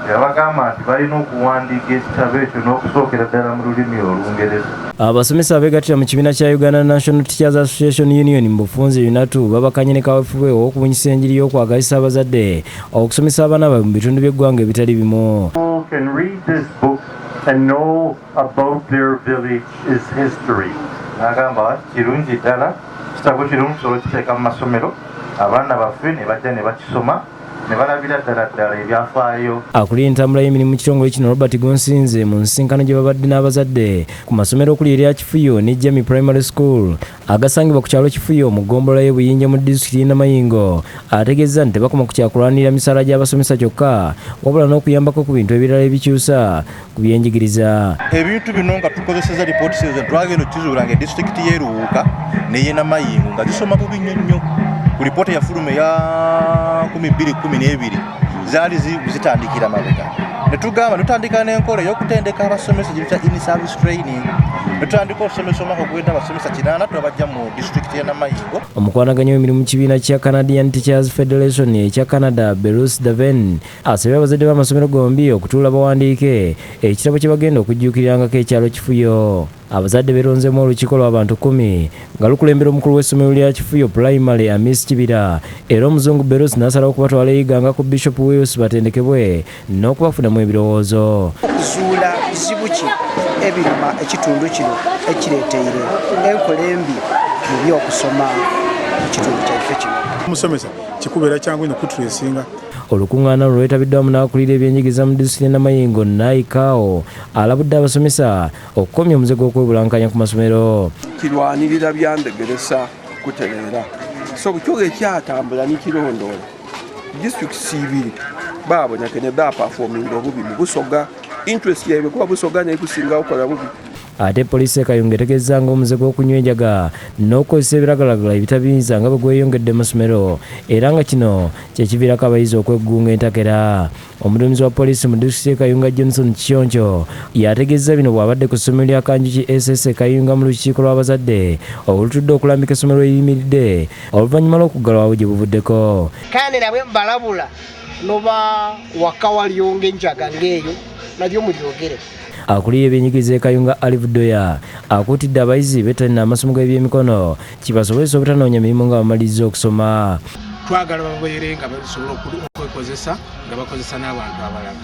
Yabagamba nti balina okuwandiika ekitabo ekyo n'okusookera ddala mu lulimi Olungereza. Abasomesa abeegattira mu kibiina kya Uganda National Teachers Association Union mu bufunze UNATU babakanye ne kaweefube ow'okubunyisa enjiri y'okwagalisa abazadde okusomesa abaana baabwe mu bitundu by'eggwanga ebitali bimu. People can read this book and know about their village's history. N'agamba kirungi ddala kitabo kino tusobola okukiteeka mu masomero abaana baffe ne bajja ne bakisoma ne balabira ddala ddala ebyafaayo. Akulira entambula y'emirimu mu kitongole kino Robert Gunsinze mu nsisinkano gye babadde n'abazadde ku masomero okuli erya Kifuyo ne Jami Primary School agasangibwa ku kyalo Kifuyo mu ggombolola y'e Buyinja mu disitulikiti y'e Namayingo ategeezza nti tebakoma ku kyakulwanirira misaala gy'abasomesa kyokka wabula n'okuyambako ku bintu ebirala ebikyusa ku byenjigiriza. Ebintu bino nga tukozeseza lipooti ezo twagenda okukizuula nga disitulikiti y'e Luuka n'ey'e Namayingo nga zisoma bubi nnyo nnyo. Ku lipoota eyafuluma eya 2012 zaali zitandikira mabega ne tugamba tutandika n'enkola ey'okutendeka abasomesa gye tuyita in service training ne tutandika okusomesa omwaka ogwenda abasomesa 8 twabajja mu disitulikiti ya Namayingo. Omukwanaganya w'emirimu mu kibiina kya Canadian Teachers Federation ekya Canada Berus Daven asabye abazadde b'amasomero gombi okutuula bawandiike ekitabo kye bagenda okujjuukirirangako ekyalo Kifuyo. Abazadde beeronzeemu olukiiko lw'abantu 10 nga lukulembera omukulu w'essomero lya Kifuyo Pulayimale Amis Kibira era omuzungu Berus n'asalawo okubatwala e Iganga ku Bishop Wills batendekebwe n'okubafunamu ebirowoozo. Okuzuula bizibu ki ebiruma ekitundu kino ekireeteire enkola embi mu by'okusoma mu kitundu kyaife kino. Omusomesa kikubeera kyangu nnyo okutulesinga. Olukuŋŋaana luno lwetabiddwamu n'akulira ebyenjigiriza mu disitulikiti y'e Namayingo Nai Kao alabudde abasomesa okukomya omuze gw'okwebulankanya ku masomero. Kirwanirira byandegeresa kutereera so bukyoga ekyatambula nikirondoola disitulikiti ibiri babonekene bapafominga obubi mu Busoga interest yaibwe kuba Busoga naye kusinga okukola bubi. Ate poliisi e Kayunga etegeezza ng'omuze gw'okunywa enjaga n'okukozesa ebiragalalagala ebitabiyinza nga bwe gweyongedde mu masomero era nga kino kye kiviirako abayizi okweggunga entakera. Omuduumizi wa poliisi mu disitulikiti y'e Kayunga Johnson Kiyonjo yategeezza bino bw'abadde ku ssomero lya Kanjuki SS e Kayunga mu lukiiko lw'abazadde olutudde okulambika essomero eriyimiridde oluvannyuma lw'okuggalwawo gye buvuddeko. Kandi nabwe mbalabula noba waka waliyonga enjaga ng'eyo nabyo mulyogere. Akulira ebyenjigiriza e Kayunga Alive Doya akuutidde abayizi bettanira amasomo g'ebyemikono kibasobozesa obutanoonya mirimu nga bamaliriza okusoma. Twagala babeere nga basobola okwekozesa nga bakozesa n'abantu abalala.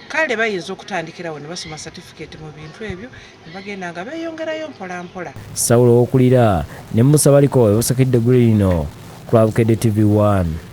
Kale bayinza okutandikirawo ne basoma certificate mu bintu ebyo ne bagenda nga beeyongerayo mpola mpola. Sawulo Owokulira ne Musa Baliko basakiridde eggulire lino ku lwa Bukedde TV 1.